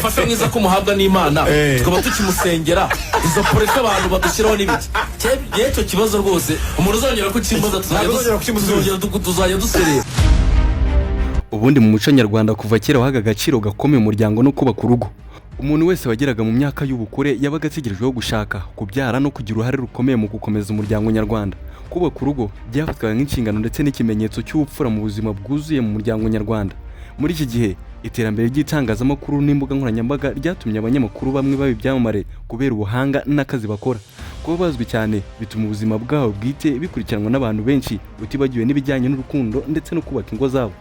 Umufasha mwiza ko muhabwa n'Imana, tukaba tukimusengera, izo pressure abantu badushyiraho n'ibiki? Cye icyo kibazo rwose, umuntu uzongera kukimbaza tuzajya Ntabwo uzongera kukimusubiza. Tuzajya duserera. Ubundi mu muco nyarwanda kuva kera wahaga agaciro gakomeye umuryango no kubaka urugo. Umuntu wese wageraga mu myaka y'ubukure yabaga ategerejweho gushaka, kubyara no kugira uruhare rukomeye mu gukomeza umuryango nyarwanda. Kubaka urugo byafatwaga nk'inshingano ndetse n'ikimenyetso cy'ubupfura mu buzima bwuzuye mu muryango nyarwanda. Muri iki gihe, iterambere ry'itangazamakuru n'imbuga nkoranyambaga ryatumye abanyamakuru bamwe baba ibyamamare kubera ubuhanga n'akazi bakora. Kuba bazwi cyane bituma ubuzima bwabo bwite bikurikiranwa n'abantu benshi, utibagiwe n'ibijyanye n'urukundo ndetse no kubaka ingo zabo.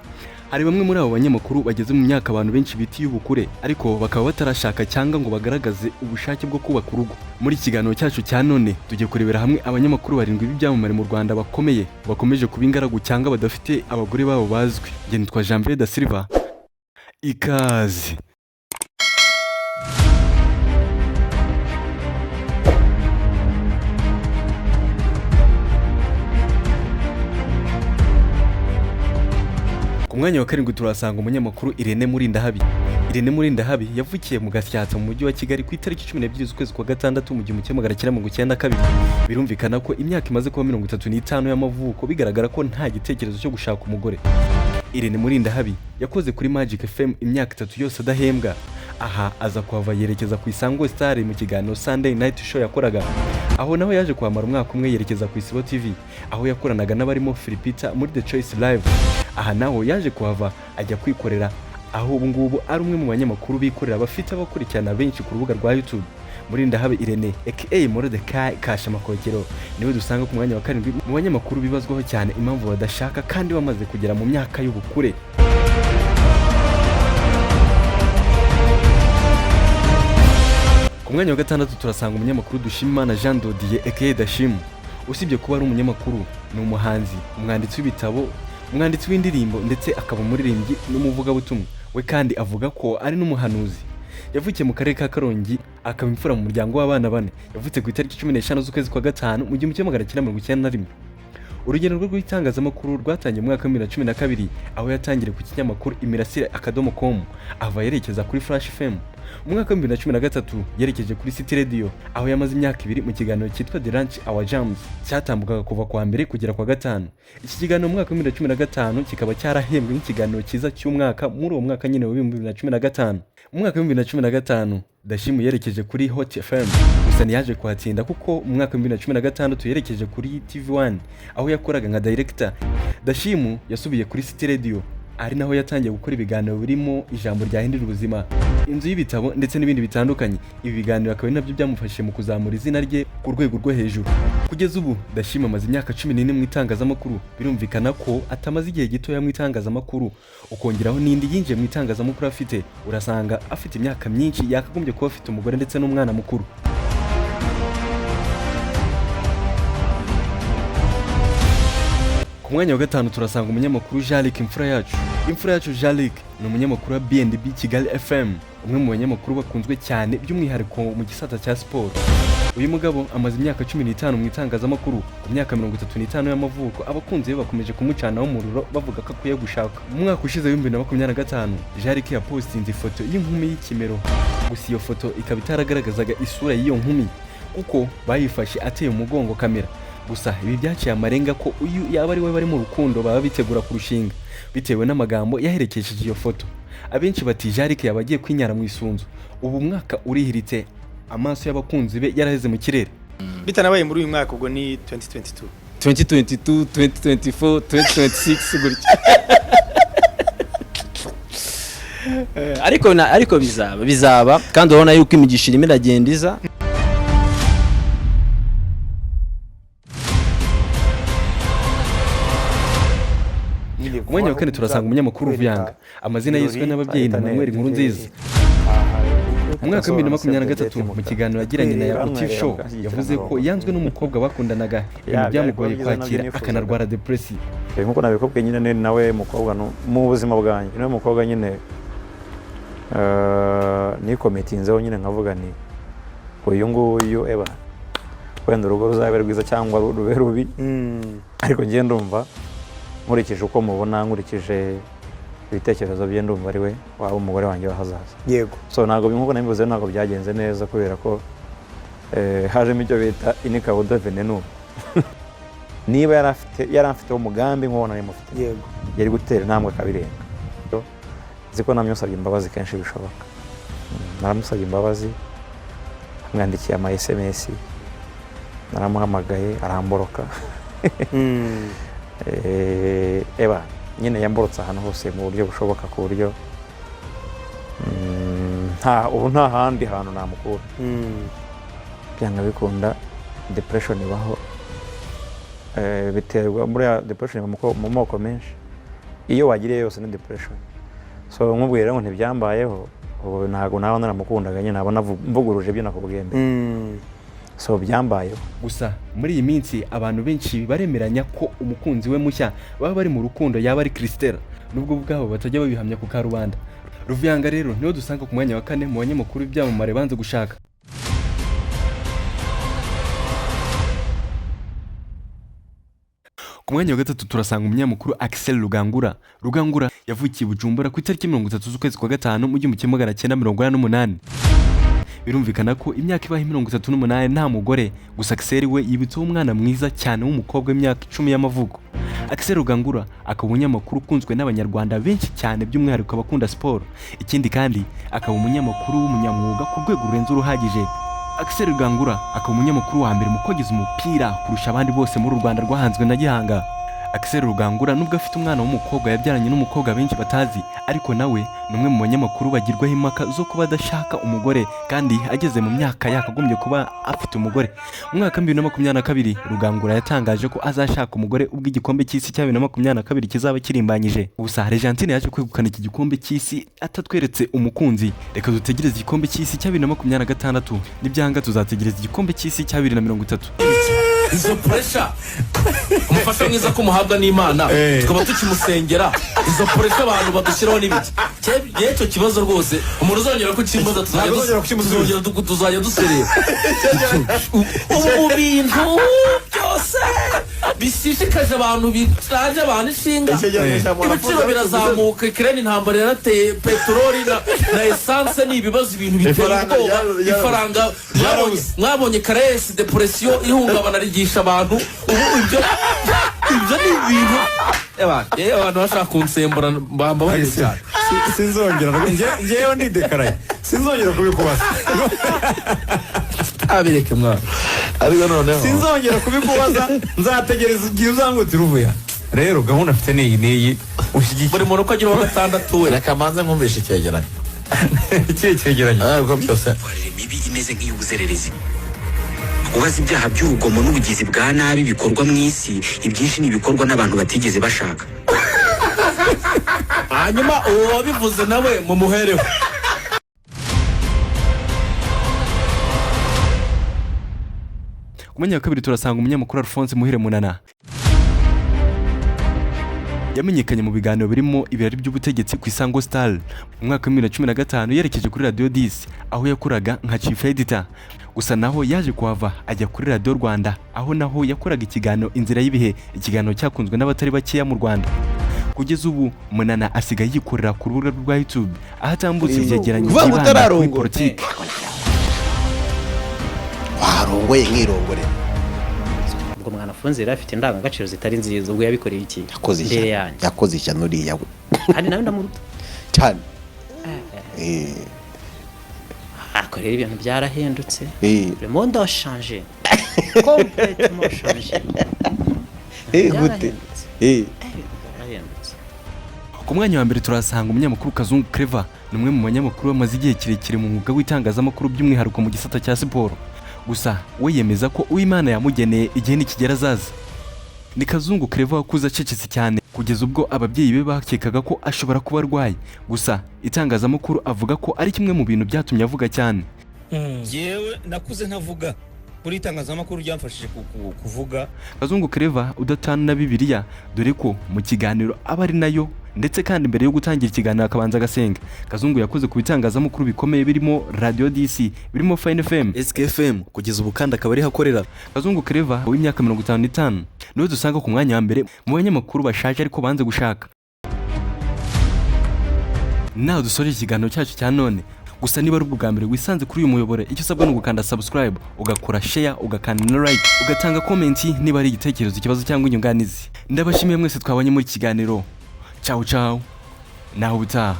Hari bamwe muri abo banyamakuru bageze mu myaka abantu benshi bita iy'ubukure, ariko bakaba batarashaka cyangwa ngo bagaragaze ubushake bwo kubaka urugo. Muri iki kiganiro cyacu cya none, tugiye kurebera hamwe abanyamakuru barindwi b'ibyamamare mu Rwanda bakomeye bakomeje kuba ingaragu cyangwa badafite abagore babo bazwi. Njye nitwa Janvier da Silva, ikaze. Ku mwanya wa karindwi turahasanga umunyamakuru Irene Murindahabi. Irene Murindahabi yavukiye mu Gasyatsa mu mujyi wa Kigali ku itariki 12 z'ukwezi kwa gatandatu mu 1992. Birumvikana ko imyaka imaze kuba 35 y'amavuko, bigaragara ko nta gitekerezo cyo gushaka umugore. Irene Murindahabi yakoze kuri Magic FM imyaka 3 yose adahembwa. Aha aza kuhava yerekeza ku Isango Star mu kiganiro Sunday Night Show yakoraga. Aho naho yaje kuhamara umwaka umwe, yerekeza ku Isibo TV aho yakoranaga n'abarimo Philipita muri The Choice Live. Aha naho yaje kuhava ajya kwikorera, aho ubu ngubu ari umwe mu banyamakuru bikorera bafite abakurikirana benshi ku rubuga rwa YouTube. Murindahabi Irene aka Morodekayi Kashamakokero niwe dusanga ku mwanya wa karindwi mu banyamakuru bibazwaho cyane impamvu badashaka kandi bamaze kugera mu myaka y'ubukure. Ku mwanya wa gatandatu turasanga umunyamakuru Dushimimana Jean Dodier aka Dashimu. Usibye kuba ari umunyamakuru, ni umuhanzi, umwanditsi w'ibitabo, umwanditsi w'indirimbo, ndetse akaba umuririmbyi n'umuvugabutumwa. We kandi avuga ko ari n'umuhanuzi. Yavukiye mu karere ka Karongi, akaba imfura mu muryango w'abana bane. Yavutse ku itariki 15 z'ukwezi kwa gatanu mu 1991. Urugendo rwe rw'itangazamakuru rwatangiye mu mwaka wa 2012, aho yatangiriye ku kinyamakuru Imirasire.com, ava yerekeza kuri Flash FM. Mu mwaka wa 2013 yerekeje kuri City Radio, aho yamaze imyaka 2 mu kiganiro cyitwa The Lunch Hour Jams cyatambukaga kuva kwa mbere kugera kwa gatanu. Iki kiganiro mu mwaka wa 2015 kikaba cyarahembwe nk'ikiganiro cyiza cy'umwaka muri uwo mwaka nyine wa 2015. Mu mwaka wa 2015 Dashimu yerekeje kuri Hot FM, gusa ntiyaje kuhatsinda kuko mu mwaka wa 2016 yerekeje kuri TV1 aho yakoraga nka director. Dashimu yasubiye kuri City Radio, ari naho yatangiye gukora ibiganiro birimo Ijambo ryahindura ubuzima, Inzu y'ibitabo ndetse n'ibindi bitandukanye. Ibi biganiro akaba ari nabyo byamufashije mu kuzamura izina rye ku rwego rwo hejuru. Kugeza ubu Dashima amaze imyaka 14 mu itangazamakuru. Birumvikana ko atamaze igihe gitoya mu itangazamakuru, ukongeraho n'indi yinjiye mu itangazamakuru afite, urasanga afite imyaka myinshi yakagombye kuba afite umugore ndetse n'umwana mukuru. Ku mwanya wa gatanu turasanga umunyamakuru Jean-Luc Imfura Yacu. Imfura Yacu Jean-Luc ni umunyamakuru wa B&B Kigali FM, umwe mu banyamakuru bakunzwe cyane by'umwihariko mu gisata cya siporo. Uyu mugabo amaze imyaka 15 mu itangazamakuru. Ku myaka 35 y'amavuko, abakunzi be bakomeje kumucanaho umuriro bavuga ko akwiye gushaka. Mu mwaka ushize w'ibihumbi bibiri na makumyabiri na gatanu, Jean-Luc yapostinze ifoto y'inkumi y'ikimero, gusa iyo foto ikaba itaragaragazaga isura y'iyo nkumi kuko bayifashe ateye umugongo kamera. Gusa ibi byaciye amarenga ko uyu yaba ari we bari mu rukundo, baba bitegura kurushinga, bitewe n'amagambo yaherekesheje iyo foto. Abenshi bati Jean-Luc yaba agiye kwinyara mu isunzu. Ubu umwaka urihiritse, amaso y'abakunzi be yaraheze mu kirere. Bitanabaye muri uyu mwaka, ubwo ni 2022. 2022, 2024, 2026 gutya. Ariko bizaba kandi urabona yuko imigisha irimo iragenda iza. Ku mwanya wa kane turasanga umunyamakuru Ruvuyanga. Amazina yiswe n'ababyeyi ni Emmanuel Nkurunziza. Mu mwaka wa 2023, mu kiganiro yagiranye na Yago TV Show, yavuze ko yanzwe n'umukobwa bakundanaga, ibintu byamugoye kwakira akanarwara depression. Nkuko nabikubwiye nyine, ni nawe mukobwa mu buzima bwanjye, niwe mukobwa nyine nikomitinzeho nyine, nkavuga ni uyu nguyu eba wenda urugo ruzabe rwiza cyangwa rube rubi, ariko njye ndumva nkurikije uko mubona, nkurikije Ibitekerezo bye ndumva ari we waba umugore wanjye w'ahazaza. So ntabwo, nkuko nabivuze, ntabwo byagenze neza kubera ko hajemo icyo bita in cauda venenum. Niba yari afiteho umugambi nk'uwo nari mufite, yari gutera intambwe akabirenga. Nzi ko namusabye imbabazi kenshi bishoboka. Naramusabye imbabazi, amwandikiye ama SMS, naramuhamagaye aramboroka. Eba nyine yamborotse ahantu hose mu buryo bushoboka, ku buryo nta ubu nta handi hantu namukura. Byanga bikunda depression ibaho. Biterwa, buriya depression iba mu moko menshi, iyo wagiriye yose ni depression. So nkubwira ngo ntibyambayeho, ubu ntabwo naba naramukundaga nyine, naba mvuguruje ibyo nakubwiye mbere. So byambayeho. Gusa muri iyi minsi abantu benshi baremeranya ko umukunzi we mushya baba bari mu rukundo yaba ari Christella, nubwo ubwabo batajya babihamya ku karubanda. Ruvuyanga rero niwe dusanga ku mwanya wa kane mu banyamakuru b'ibyamamare banze gushaka. Ku mwanya wa gatatu turasanga umunyamakuru Axel Rugangura. Rugangura yavukiye i Bujumbura ku itariki 30 z'ukwezi kwa gatanu mu 1988. Birumvikana ko imyaka ibaye 38 nta mugore. Gusa Axel we yibitseho umwana mwiza cyane w'umukobwa w'imyaka 10 y'amavuko. Axel Rugangura akaba umunyamakuru ukunzwe n'Abanyarwanda benshi cyane, by'umwihariko abakunda siporo. Ikindi kandi akaba umunyamakuru w'umunyamwuga ku rwego rurenze uruhagije. Axel Rugangura akaba umunyamakuru wa mbere mu kogeza umupira kurusha abandi bose muri u Rwanda rwahanzwe na Gihanga. Axel Rugangura nubwo afite umwana w'umukobwa yabyaranye n'umukobwa benshi batazi, ariko nawe ni umwe mu banyamakuru bagirwaho impaka zo kuba adashaka umugore kandi ageze mu myaka yakagombye kuba afite umugore. Mu mwaka wa 2022 Rugangura yatangaje ko azashaka umugore ubwo igikombe cy'isi cya 2022 kizaba kirimbanyije. Gusa Argentine yaje kwegukana iki gikombe cy'isi atatweretse umukunzi. Reka dutegereze igikombe cy'isi cya 2026, nibyanga tuzategereza igikombe cy'isi cya 2030. Izo pressure, umufasha mwiza ko muhabwa n'Imana, tukaba tukimusengera, izo pressure abantu badushyiraho n'ibiki? Njyewe icyo kibazo rwose, umuntu uzongera kukimbaza tuzajya Ntabwo uzongera kukimusubiza. Tuzajya duserera. Ubu mu bintu byose bishishikaje abantu, bitaje abantu ishinga, Icyegeranyo cya Mwanafunzi ibiciro birazamuka, ikirere, intambara yarateye, peteroli na essence ni ibibazo, ibintu biteye Ifaranga ubwoba. ryarabuze. Ifaranga mwabonye karesi, depression, ihungabana rigisha abantu. Ubu ibyo ni ibintu. Yewe, abantu bashaka kunsembura bambabarire cyane. Sinzongera, njyewe ndidekaraye, sinzongera kubikubaza. Abireke mwana. Ariko noneho Sinzongera kubikubaza, nzategereza igihe uzangutira uvuya. Rero gahunda afite ni iyi n'iyi, ushyigikiye. Buri muntu uko agira uwa gatandatu we. Reka mbanze nkumvishe icyegeranyo. Ikihe cyegeranyo? Ah, uko byose Imyitwarire mibi imeze nk'iy'ubuzererezi. Ubaza ibyaha by'urugomo n'ubugizi bwa nabi bikorwa mu isi, ibyinshi ni ibikorwa n'abantu batigeze bashaka. Hanyuma uwo wabivuze nawe mumuhereho. Ku mwanya wa kabiri turasanga umunyamakuru Alphonse Muhire Munana. Yamenyekanye mu biganiro birimo ibirari by'ubutegetsi ku Isango Star. Mu mwaka wa 2015 yerekeje kuri Radio 10 aho yakoraga nka chief editor. Gusa naho yaje kuhava ajya kuri Radio Rwanda, aho naho yakoraga ikiganiro Inzira y'Ibihe, ikiganiro cyakunzwe n'abatari bakeya mu Rwanda. Kugeza ubu Munana asigaye yikorera ku rubuga rwa YouTube, aho atambutse ibyegeranyo Kuvuga ngo byibanda kuri utararongora. politiki. Warongoye nkirongore. Ubwo Mwanafunzi yari afite indangagaciro zitari nziza, ubwo yabikoreye iki? Yakoze Imbere ishyano. yanjye. Yakoze ishyano uriya we. Kandi nawe ndamuruta. Cyane. Ariko rero ibintu byarahindutse. Eh. Le monde a changé, complètement changé. Gute? Byarahindutse. Eh. Ibintu byarahindutse. Ku mwanya wa mbere turahasanga umunyamakuru Kazungu Clever. Ni umwe mu banyamakuru bamaze igihe kirekire mu mwuga w'itangazamakuru, by'umwihariko mu gisata cya siporo. Gusa we yemeza ko Uwimana yamugeneye igihe nikigera azaza. Ni Kazungu Clever wakuze acecetse cyane kugeza ubwo ababyeyi be bakekaga ko ashobora kuba arwaye. Gusa itangazamakuru avuga ko ari kimwe mu bintu byatumye avuga cyane. Yewe, nakuze ntavuga, kuri itangazamakuru ryamfashije kuvuga. Kazungu Clever udatana na Bibiliya, dore ko mu kiganiro aba ari nayo, ndetse kandi mbere yo gutangira ikiganiro akabanza agasenga. Kazungu yakoze ku bitangazamakuru bikomeye birimo Radio DC, birimo Fine FM, SKFM, kugeza ubu kandi akaba ariho akorera. Kazungu Clever w'imyaka 55 niwe dusanga ku mwanya wa mbere mu banyamakuru bashaje ariko banze gushaka. Nawe dusoje ikiganiro cyacu cya none. Gusa niba ari ubwo bwa mbere wisanze kuri uyu muyoboro, icyo usabwa ni ugukanda subscribe, ugakora share, ugakanda na like, ugatanga comment niba ari igitekerezo, ikibazo cyangwa inyunganizi. Ndabashimiye mwese twabonye muri iki kiganiro. Ciao ciao, naho ubutaha.